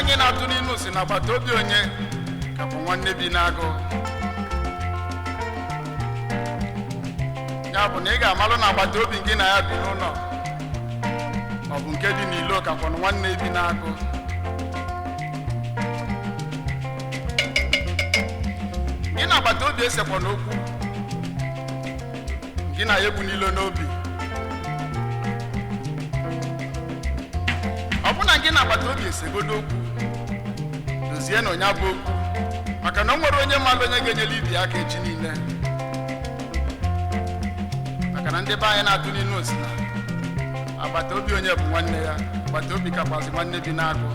Anyị na-atụ n'inu si na agbata obi onye ka bụ nwanne bi n'agụ. Ya bụ na ị ga-amalụ na agbata obi gị na ya bi n'ụlọ, ọ bụ nke dị n'ilo ka kwọnụ nwanne bi n'agụ. Gị na agbata obi esekwa n'okwu, gị na ya ebu n'ilo n'obi. Ọ bụ na gị na agbata obi esegodo okwu, dozie na onye bụ okwu, maka na o nwere onye mmadụ onye ga-enyere ibi aka echi niile, maka na ndị be anyị na-atụ n'inu osina agbata obi onye bụ nwanne ya, agbata obi kakwazi nwanne bi n'agụ.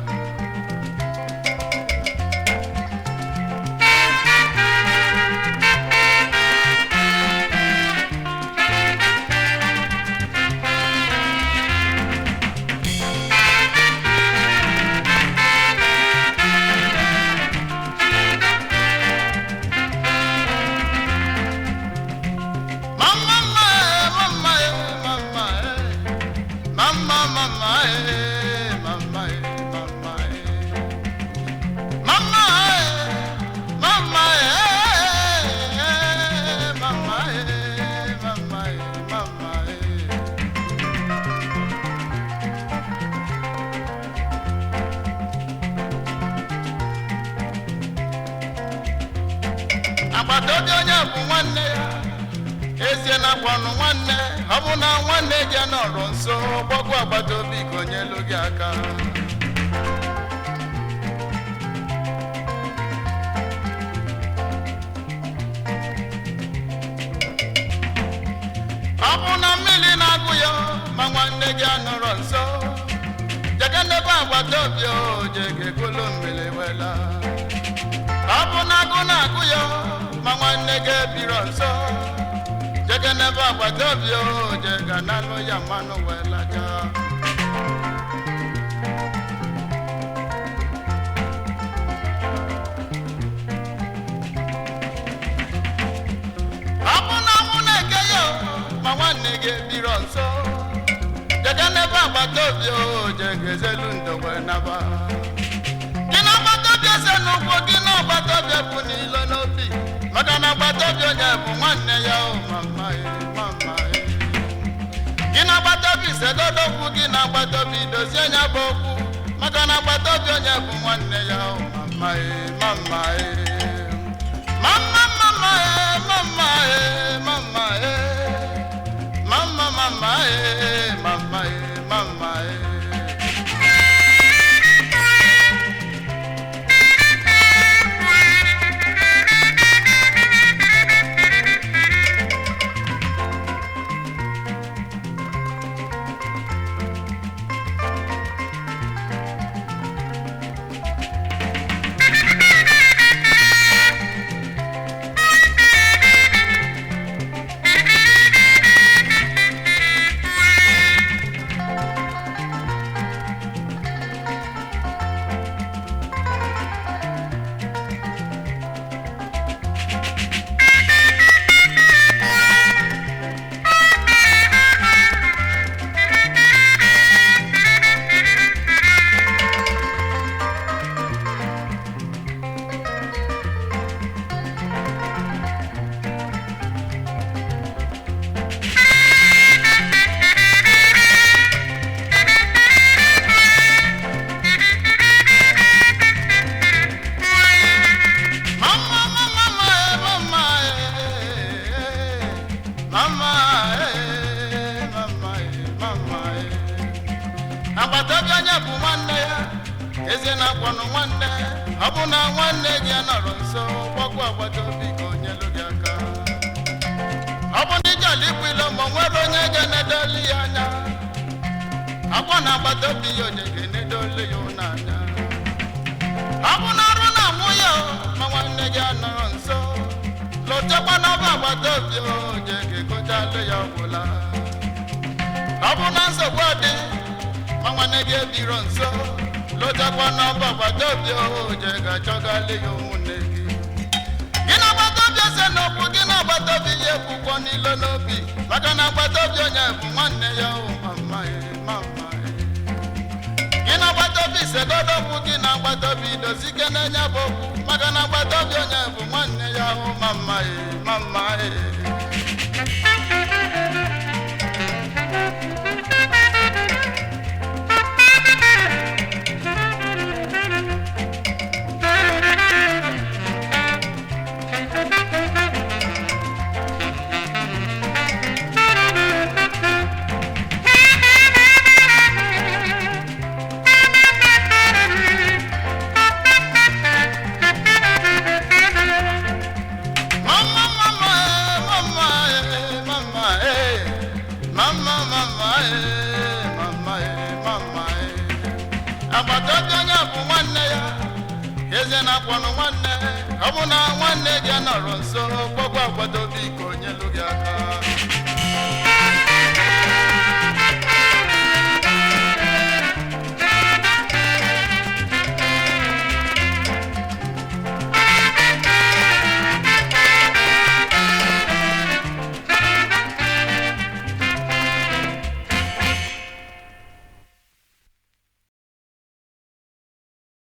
Mama, mama, mama, mama, mama, mama, mama, mama, mama, mama, mama, mama. Agbata obi onye bụ nwanne ya, ezie na kwanụ nwanne. Ọ bụ na nwanne gị nọrọ nso, gbọgwụ agbata obi ka onye elu gị aka. Ọ bụ na mmiri na-agụ ya ma nwanne gị anọrọ nso, jege n'ebe agbata obi o jege golo mmiri wela. Ọ bụ na agụ na-agụ ya ma nwanne gị ebiro nso, jege n'ebe agbata obi o jega n'anụ ya mmanụ wee laja. Ọ bụ na mụ na-eke ya ma nwanne gị ebiro nso, jege n'ebe agbata obi o jega ezelu ndo wee naba. Gị na agbata obi ese n'ụkwụ, gị na agbata obi bụ n'ilo n'obi, maka na agbata obi onye bụ nwanne ya o mama e, mama e. Gị na agbata obi segodokwu, gị na agbata obi dozie nya bụ okwu, maka na agbata obi onye bụ nwanne ya o mama e, mama e. Mama, mama e, mama e, mama e. Mama, mama e, mama e, mama e. Mama, mama, mama, eh, mama, eh, mama, eh, mama, eh. Agbata obi onye bụ nwanne ya, eze na-akwanụ nwanne. Ọ bụ na nwanne gị nọrọ nso, gbọgwụ agbata obi ka onye lụ gị aka. Ọ bụ na ijele ikwu ilo ma o nwere onye ga-enedoli ya anya, akwa na agbata obi ya onye ga-enedoli ya ụnọ anya. Ọ bụ na ọrụ na nwunye o, ma nwanne gị anọrọ nso, lọtekwa n'ọba agbata obi o je ga-egochalụ ya ọgwụla. Ọ bụ na nsogbu dị ma nwanne gị ebiro nso, lọtekwa n'ọba agbata obi o je ga-achọgalị ya ụmụnne gị. Gị na agbata obi ese n'okwu, gị na agbata obi ya ekwukwo n'ilo n'obi, maka na agbata obi onye bụ nwanne ya o mama e, mama e. Gị na agbata obi segodo okwu gị na agbata obi dozike n'enye bụ okwu, maka na agbata obi onye bụ nwanne ya. Hụ mama e, mama e. Mama, mama, eh, mama, eh, mama, eh. Mama, mama, eh, mama, eh, mama, eh. Agbata obi onye bụ nwanne ya, eze na-akpọnụ nwanne. Ọ bụ na nwanne gị nọrọ nso, kpọkwa agbata